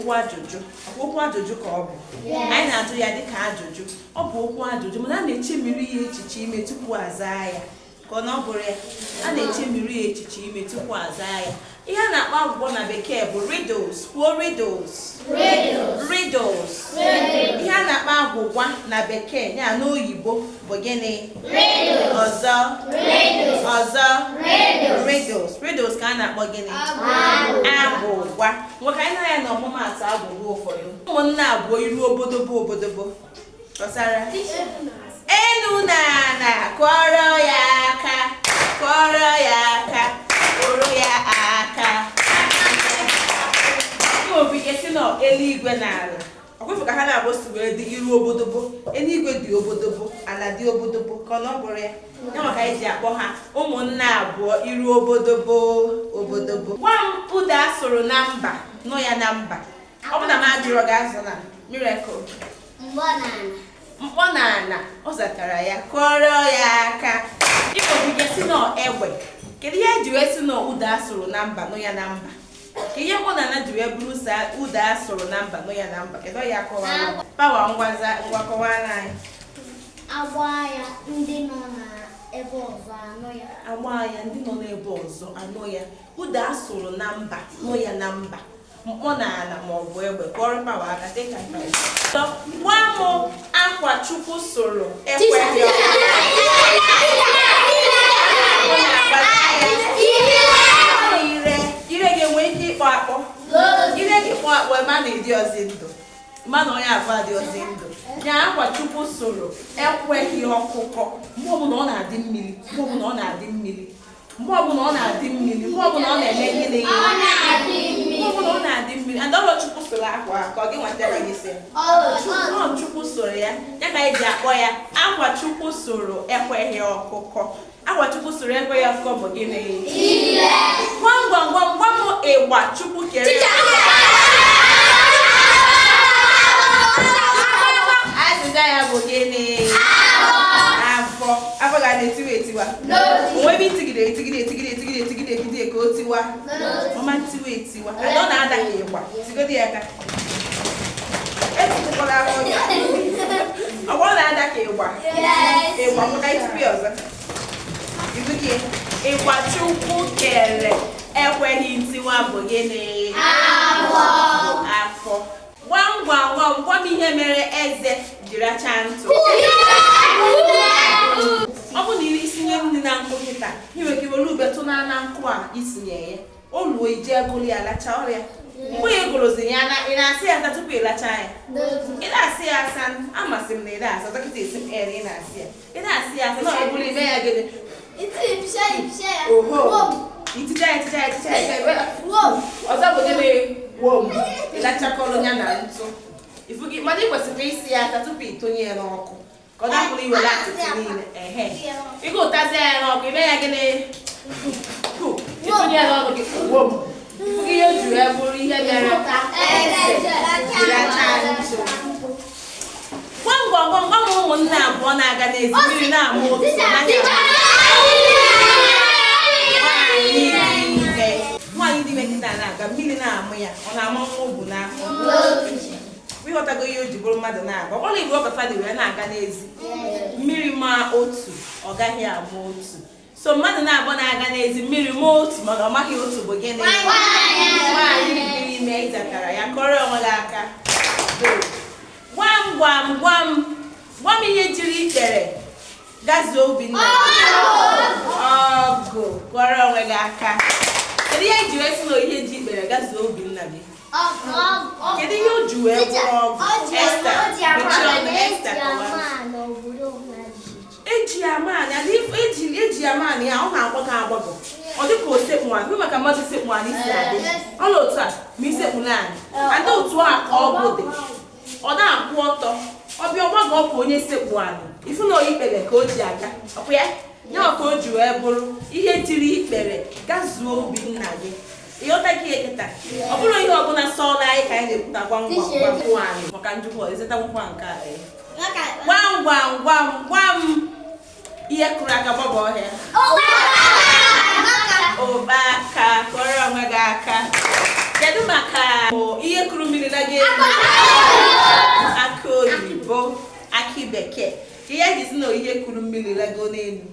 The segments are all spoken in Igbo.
Okwu ajụjụ. Ọkwa okwu ajụjụ ka ọ bụ? Anyị na-ajụ ya dịka ajụjụ. Ọ bụ okwu ajụjụ, mana a na-echemiri ya echiche ime tupu azaa ya. Ka ọ na ọ bụrụ ya, a na-echemiri ya echiche ime tupu azaa ya. Ihe a na-akpọ agwụgwa na Bekee bụ riddles. Kwuo riddles. Riddles. Ihe a na-akpọ agwụgwa na Bekee, ya n'oyibo, bụ gịnị? Ọzọ, ọzọ, riddles. Riddles ka a na-akpọ gịnị? Agwụgwa. Ngwa, ka anyị na ya na ọmụmaatụ agwụgwa ụfọdụ. Ụmụnne abụọ iru obodobo obodobo kọsara enu na ana, kụọrọ ya aka, kụọrọ ya aka, kụrụ ya aka. Nwere ike si nọ eluigwe na ala. Ọkwefu ka ha na-abụ si wee dị iru obodobo. Eluigwe dị obodobo, ala dị obodobo. Ka ọ na ọ bụrụ ya, ya maka anyị ji akpọ ha ụmụnne abụọ iru obodobo obodobo. Gwa m ụda asụrụ na mba nụ ya na mba. Ọ bụ na m ajụrọ gị azụ na Miracle. Mgbọ na ala. Mkpọ na ala, ọ zatara ya. Kụọrọ ya aka. Ị nwere ike si nọ egbe. Kedu ihe eji wee si nọ ụda asụrụ na mba nụ ya na mba? Ka ihe mkpọ na ala ji wee bụrụ sa ụda asụrụ na mba nụ ya na mba? Kedu ya kọwara pawa? Ngwaza, ngwa, kọwara anyị. Agba ya, ndị nọ n'ebe ọzọ anụ ya. Agba ya, ndị nọ n'ebe ọzọ anụ ya. Ụda asụrụ na mba nụ ya na mba, mkpọ na ala ma ọ bụ egbe. Kụọrọ Pawa aka. Dịka gwa m akwa Chukwu sụrụ ekweghị. Ire, ire gị enwee ike ịkpọ akpọ. Ire gị kpọọ akpọ, ma na ịdị ọzi ndụ, ma na onye abụọ adị ọzi ndụ ya. Akwa Chukwu sụrụ ekweghị ọkụkọ. Mgbe ọbụla ọ na-adị mmiri, mgbe ọbụla ọ na-adị mmiri, mgbe ọbụla ọ na-adị mmiri, mgbe ọbụla ọ na-eme gịnị? Ọ na-adị Mgbe mmiri. ọbụla ọ na-adị mmiri. And ọrụ Chukwu sụrụ akwa, ka ọ gị nwetara gị sị ọ Chukwu sụrụ ya, ya ka anyị ji akpọ ya akwa Chukwu sụrụ ekweghị ọkụkọ. Akwa Chukwu sụrụ ekweghị ọkụkọ bụ gịnị? Gwam gwam gwam gwam, ịgba Chukwu kere. Azịza ya bụ gịnị? Afọ. Afọ ga na-etiwa etiwa. Onwe ebe itigide, etigide, etigide, etigide, etigide, etigide ka o tiwa. Ọma ntiwa etiwa. Ada, ọ na-ada ka ịgba. Tigodi ya aka. Etikwala afọ gị. Ọ bụrụ na-ada ka ịgba, ịgba pụta. Itupu ya ọzọ. Ibukie ịgba Chukwu kere ekweghị ntiwa bụ gịnị? Afọ. Gwam gwam gwam gwam, ihe mere eze ji racha ntụ. Ọ bụ na isinye nri na nkụ kịta, ị nwere ike were ube tụ na nkụ a isinye ya, o luo, ije gụrụ ya, lacha ọrịa. Mgbe ị gụrụzi ya na ị na-asị ya asa tupu ị lacha ya, ị na-asị ya asa. Amasị m na ị na-asa dọkịta esi m na ị na-asị ya, ị na-asị ya asa na ọ bụrụ ime ya gịnị? Oho, iticha ya, eticha ya, eticha ya, eticha ya. Ọzọ bụ gịnị? Wom, ịlachakọrọ ya na ntụ. Ifu gị, mana ị kwesịrị isi ya asa tupu ị tụnye ya n'ọkụ, ka ọ dapụrụ iwere atịtị niile. Ehe, ị ga-ụtazi ya n'ọkụ, ime ya gịnị? Ịtụnye ya n'ọnụ gị, wom. Ifu gị, ihe o ji wee bụrụ ihe mere eze jiri acha ntụ. Gwam gwam gwam gwam, ụmụnne abụọ na-aga n'ezi, mmiri na-ama otu n'anya. Nwaanyị dị ime, nwaanyị dị ime kịta na-aga, mmiri na-amụ ya, ọ na-ama nwa o bu n'afọ. Ịghọtago ihe o ji bụrụ mmadụ na-aga? Ọ bụrụ igwe ọkafa dị wee na-aga n'ezi, mmiri maa otu, ọ gaghị ama otu. So mmadụ na-abụọ na-aga n'ezi, mmiri maa otu mana ọ maghị otu bụ gịnị? Nwaanyị dị ime. Ịzatara ya, kọrọ onwe gị aka. Gwam gwam gwam gwam, ihe jiri ikpere gazuo ubi nna gị. Ọgụ. Kọrọ onwe gị aka. Kedu ihe eji wee sị na ihe ji ikpere gazuo ubi nna gị? Kedu ihe o ji wee bụrụ ọgụ? Esta, mechie ọnụ. Esta, kọwaa. Eji ama anyị adị, eji ama anyị ya. Ọ na-agbagọ agbagọ, ọ dị ka osekpu anyị hụ maka mmadụ sekpu anyị si adị. Ọ na otu a ma isekpuru anyị adị, otu a ka ọgwụ dị. Ọ na-akwụ ọtọ, ọ bịa ọgbagọ ka onye sekpu anyị. Ifu na ikpere ka o ji aga ọkwa ya, ya ka o ji wee bụrụ ihe jiri ikpere gazuo ubi nna gị. Ịghọta gị ihe kịta? Ọ bụrụ ihe ọbụla sọọla anyị ka anyị na-ekwuta. Gwam gwam gwam anyị maka njikwa ezetanwukwa nke a. Ee, gwam gwam gwam gwam, ihe kụrụ aka gbaba ọhịa. Ụkpaka. Kọrọ onwe gị aka. Kedu Kedu maka ihe kuru mmiri na gị? Akị oyibo, akị bekee. Ihe eji si na ihe kuru mmiri lago n'elu,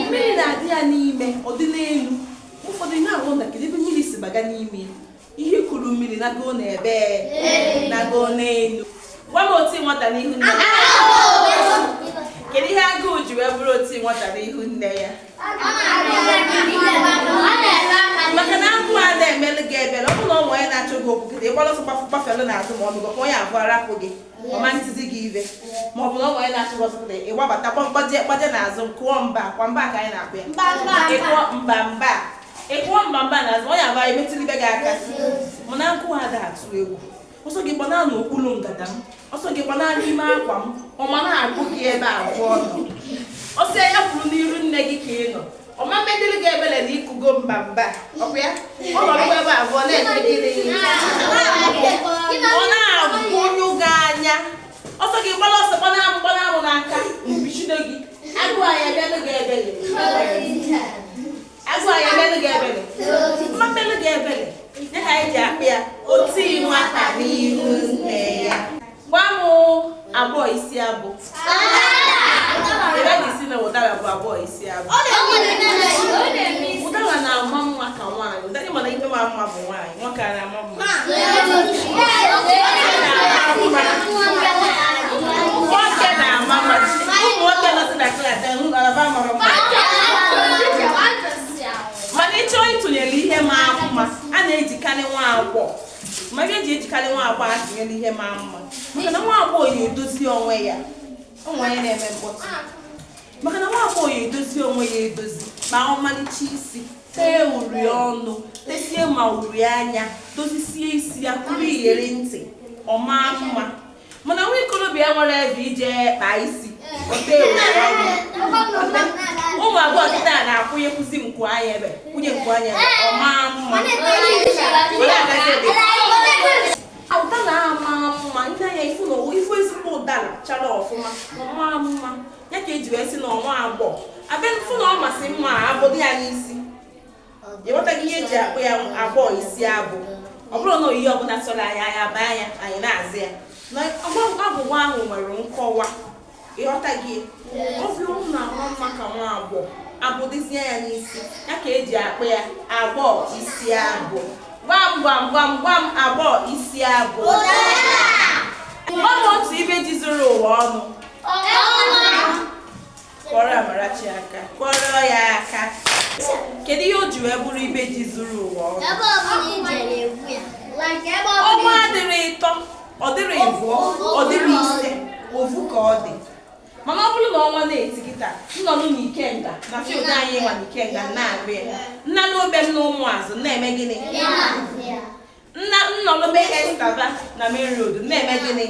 mmiri na-adị ya n'ime, ọ dị n'elu. Ụfọdụ na-ahụ na kedu ebe mmiri si baga n'ime? Ihe kuru mmiri nago n'ebe, nago n'elu. Gwa m oti nwata n'ihu nne ya. Kedu ihe agụụ ji wee bụrụ oti nwata n'ihu nne ya? Maka na agụụ a na-emelụ gị ebere. Ọ bụrụ na ọ nwere onye na-achọ gị okwu kịta, ịgbara ọsọ gbafelu n'azụ, ma ọ bụ onye abụọ rapụ gị, ọma ntịzi gị ibe. Ma ọ bụ na ọ nwere onye na-achọ gị ọsọ kịta, ịgbabata gbaje gbaje n'azụ, kụọ mba kwa mba ka anyị na-akpụ ya. Ịkụọ mba mba, ịkụọ mba mba n'azụ, onye abụọ emetụrụ ibe gị aka. Mana agụụ ada atụ egwu. Ọsọ gị gbanaa n'okpuru ngada m, ọsọ gị gbanaa n'ime akwa m, ọma na-agụ gị ebe abụọ nọ. Ọsọ ya kwuru n'iru nne gị ka ị nọ, ọma mmedịrị gị ebele na ịkụgo mba mba. Ọkwa ya ọ nọrọkwa ebe abụọ na-eme gịnị? Ọ na-agụnyụ gị anya. Ọsọ gị gbara ọsọ gbanaa m, gbanaa m n'aka mbichido gị. Agụụ anyị emelụ gị ebele? Agụụ anyị emelụ gị ebele? Mma mmelụ gị ebele. Ya ka anyị ji akpị ya oti nwata n'ihu nne ya. Gwa m abụọ isi abụ. Ebe a ga-esi na ụdara bụ abụọ isi abụ. Ụdara na-ama mma ka nwaanyị. Ụdara, ịma na ife ma mma bụ nwaanyị. Nwoke a na-ama mma? Nwoke na-ama mma. Ụmụ nwoke nọsị na klaasị alaba mara mma. Mana ịchọọ ịtụnyere ihe maa mma, a na-ejikarị nwa agbọghọ. Ma ihe eji ejikarị nwa agbọghọ atụnyere ihe maa mma, maka na nwa agbọghọ ya edozi onwe ya. Ụmụ onye na-eme mkpọtụ. Maka na nwa agbọghọ ya edozi onwe ya, edozi kpaa ọmalịcha isi, tee uri ọnụ, tesie ma uri anya, dozisie isi ya, kụrụ iyeri ntị, ọ maa mma. Mana nwa ikorobịa nwere ebe ije kpaa isi, o tee uri ọnụ. Ụmụ agbọghọ kịta na-akwụnyekwuzi nku anya, ebe kwụnye nku anya ebe, ọ maa mma. Were agazi ebe ụdara ama mma. Ndị anya ifu na ifu ezigbo ụdara chara ọfụma, ọ maa mma. Ya ka eji wee sị na ọnwa agbọghọ abịa fụ na ọ masị mma, abụdị ya n'isi. Ịghọtaghị ihe eji akpụ ya agbọghọ isi abụ? Ọ bụrụ na oyiyi ọbụla sọrọ anyị anya baa ya, anyị na-azị ya na agwụgwa ahụ nwere nkọwa. Ịghọtaghị? Ọ bụrụ na ama mma ka nwa agbọghọ, abụdịzie ya n'isi. Ya ka eji akpụ ya agbọghọ isi abụ. Gwam gwam gwam gwam, agbọghọ isi abụ. Ọ bụ otu ibe ji zuru ụwa ọnụ. Kpọrọ Amarachi aka, kpọrọ ya aka. Kedu ihe o ji wee bụrụ ibe ji zuru ụwa ọnụ? Ọnwa adịrị ịtọ, ọ dịrị ịbụọ, ọ dịrị ise, ovu ka ọ dị. Mana ọ bụrụ na ọnwa na-eti kịta, nnọnụ na ikenga na field anyị nwa na ikenga na-agụ ya, nna n'obe m na ụmụazụ na-eme gịnị? Nna nnọlụbe Estaba na main road na-eme gịnị?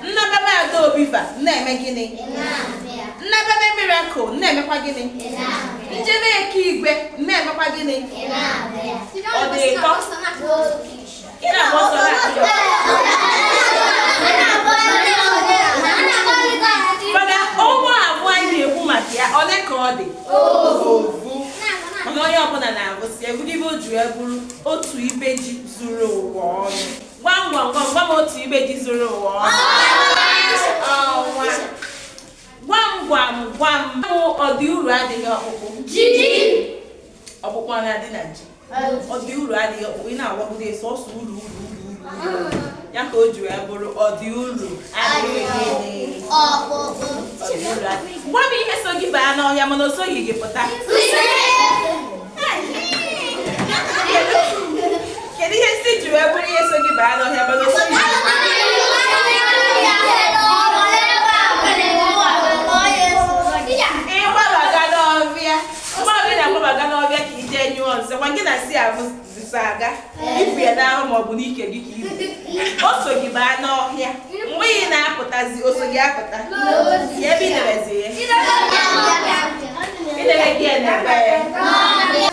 Nna baba Adaobi va na-eme gịnị? Nna baba Miracle na-emekwa gịnị? Njebe Eke Igwe na-emekwa gịnị? Ọ dị ịtọ? Ị na-agba ọsọ na-achọ. Mana ọnwa abụọ anyị na-ekwu maka ya, ole ka ọ dị? Ovu. Mana onye ọbụla na-agụsị ebugibe o ji wee bụrụ otu ibe ji zuru ụwa ọnụ. Gwam gwam gwam gwam, otu ibe ji zuru ụwa ọnụ. Ọnwa. Gwam gwam gwam, ọ dị uru adịghị ọkpụkpụ? Ọkpụkpụ ọ na-adị na ji? Ọ dị uru adịghị ọkpụkpụ. Ị na-agwagodo sọsọ uru uru uru uru. Ya ka o ji wee bụrụ ọ dị uru adịghị gịnị? Ọ dị uru adịghị. Gwa m ihe so gị baa n'ọhịa mana o soghị gị pụta. Kedu ihe si ji wee bụrụ ihe so gị baa n'ọhịa mana o soghị gị? Ịgbabaga n'ọhịa, mgbe ọbụla na-agbabaga n'ọhịa ka ije nyụọ nsị, gwa gị na si abụ so aga ibu ya n'ahụ ma ọ bụ n'ike gị ka ibu. O so gị baa n'ọhịa, mgbe ị na-apụtazi, o so gị apụta ya? Ebe ị debezi ya, idebe gị ya n'ebe ya,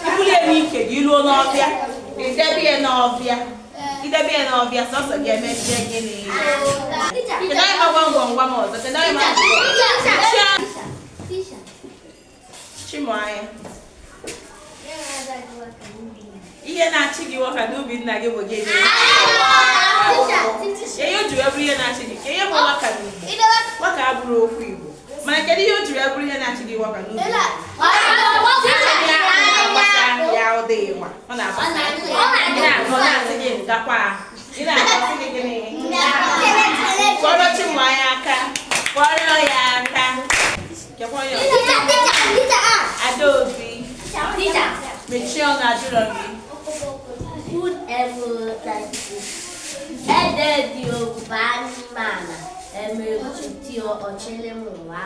ibuli ya n'ike gị luo n'ọhịa, idebe ya n'ọhịa, idebe ya n'ọhịa, sọsọ gị emechie gịnị? Kedu anyị ma gwam gwam gwam ọzọ? Kedu anyị ma Chimụanya? Ihe Ihe na-achị gị waka n'ubi nna gị bụ gịnị? Ihe o ji wee bụrụ ihe na-achị gị, ka ihe bụ waka n'Igbo? Waka abụrụ okwu Igbo, mana kedu ihe o ji wee bụrụ ihe na-achị gị waka n'ubi? Ya ọ dịghị nwa, ọ na-agbasa. Ị na-agụ na-asị gị ngakwa, ị na-agụ gị gịnị? Kpọrọ Chinwanye aka, kpọrọ ya aka. Kekwa onye ọzọ. Adaobi, mechie ọnụ, ajụrọ gị. Ede dị ogbugba anụmanụ emegbuti ọchịrị m ụwa.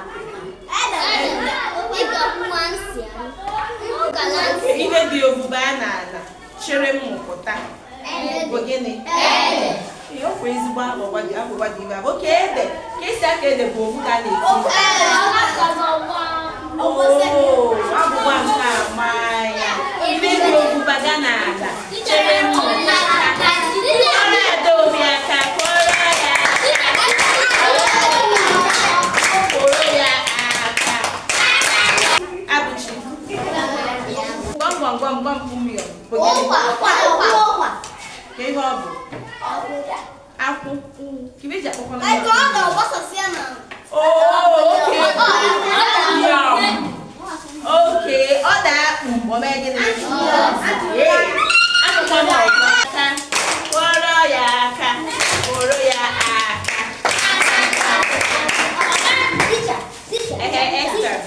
Ibe dị ogbugba a na-ala chịrị m pụta bụ gịnị? Ee, ọ kwa ezigbo agwụgwa dị, agwụgwa dị ibe abụ. Oke ede ka esi aka ede bụ owu ka a na-eti. Oo, agwụgwa nke a maa ya. Ibe dị ogbugba ga n'ala chere m pụta. Kụọrọ Adaobi aka, kụọrọ ya aka. Kụọrọ ya aka. Abụchi. Gwam gwam gwam gwam ụmịọ bụ gịnị? Ka ihe ọ bụ? Akwụ. Ka ibe eji akpọkwa na Oh, okay. Yum. Okay, ọ na-akpụ o mee gịnị? Ee, akpụkwa m ọzọ. Aka, kụọrọ ya aka, kụọrọ ya aka. Ehe, Esther.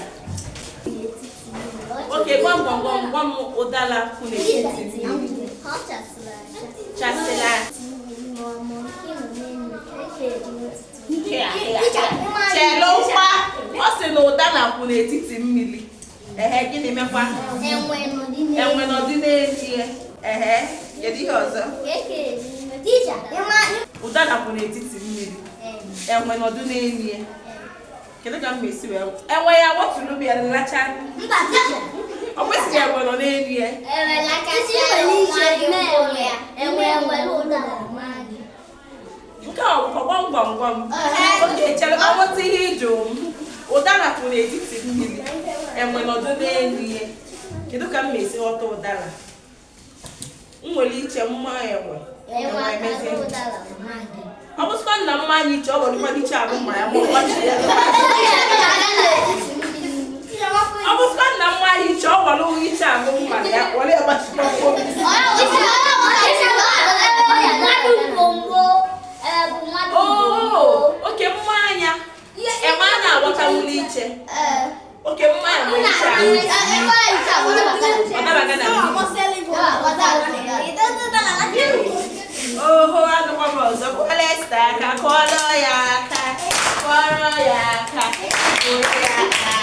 Okay, gwam gwam gwam gwam ụdala kwụ n'etiti mmiri. Chasịla. Chelụkwa, ọ sị na ụdala kwụ n'etiti mmiri. Ehe, gịnị mekwa? Enwe nọdị n'elu ya. Ehe, kedu ihe ọzọ? Ụdala kwụ n'etiti mmiri. Enwe nọdụ n'elu ya. Kedu ka m ga-esi wee enwe ya wọtụrụ m ya lacha? Ọ kwesịrị enwe nọ n'elu ya. Nke a ọ bụkwa gwam gwam gwam? Oke, chere ka nweta ihe ịjụ m. Ụdara kwụ n'etiti mmiri. Enwe nọdụ n'elu ya. Kedu ka m ga-esi ghọta ụdara? M nwere iche mma enwe. Enwe emezie. Ọ bụsịkwa nna mma anyị iche, ọ bụrụkwa iche abụ mma ya ma ọ gbachi ya. Ọ bụsịkwa nna mma anyị iche, ọ gwara iche abụ mma ya, were ya gbachikwa ọkụ. Oo, oke mma anya. Enwe a na-aghọtanwuli iche. Oke mma ya nwere iche ahụ. Ọ dabaga na mmiri. Oho, anụkwa m ọzọ. Kụọrọ Esther aka, kụọrọ ya aka, kụọrọ ya aka, kụọrọ ya aka.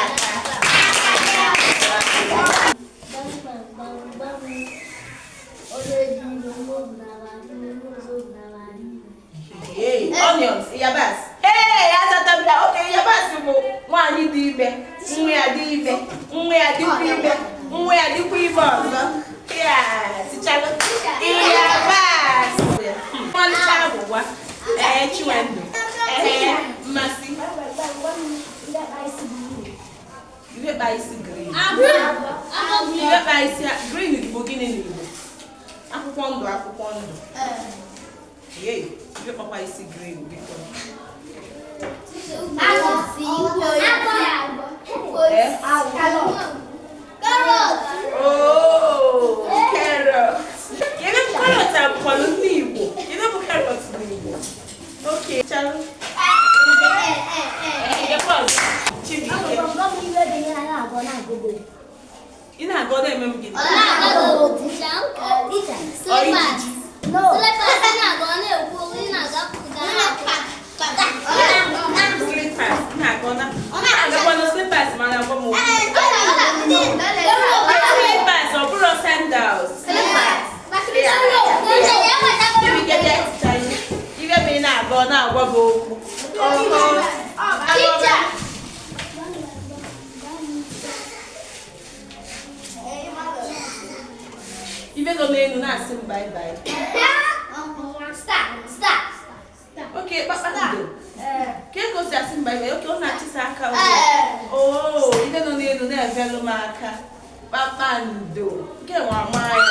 Hey, onions, yabasị. Hey, azata m ya. Okay, yabasị bụ nwaanyị dị ime. Nwa ya dị ime. Nwa ya dịkwa ime. Nwa ya dịkwa ime ọzọ. Ya, tichalụ. Yabasị. Mmalịcha agwụgwa. Ee, Chinwendu. Ee, Mmasị. Iwe kpa isi green. Iwe kpa isi green bụ gịnị n'Igbo? Akwụkwọ ndụ, akwụkwọ ndụ. Yei, iwe kpakwa isi green biko. Oh, carrot. Kedu bụ carrot abụkwalụ ndị Igbo? Kedu bụ carrot n'Igbo? Okay, chalụ. Gekwa ọzọ. Chibuike. Ị na-aga ọ na-eme m gịnị? Ọ ijiji. Slippers. Ị na-aga ọ na-agakwanụ slippers ma na-agwa m okwu. Slippers, ọ bụrụ sandals. Chibuike bịa ticha ihe. Ibe ma ị na-aga ọ na-agwa gị okwu. Oho. Agwa. Ibe nọ n'elu na-asị m bye bye. Oke, kpakpando. Ka ka o si asị m bye bye? Oke, ọ na-achịsa aka ugbu. Oo, ibe nọ n'elu na-evelụ m aka. Kpakpando. Nke nwa ama ya.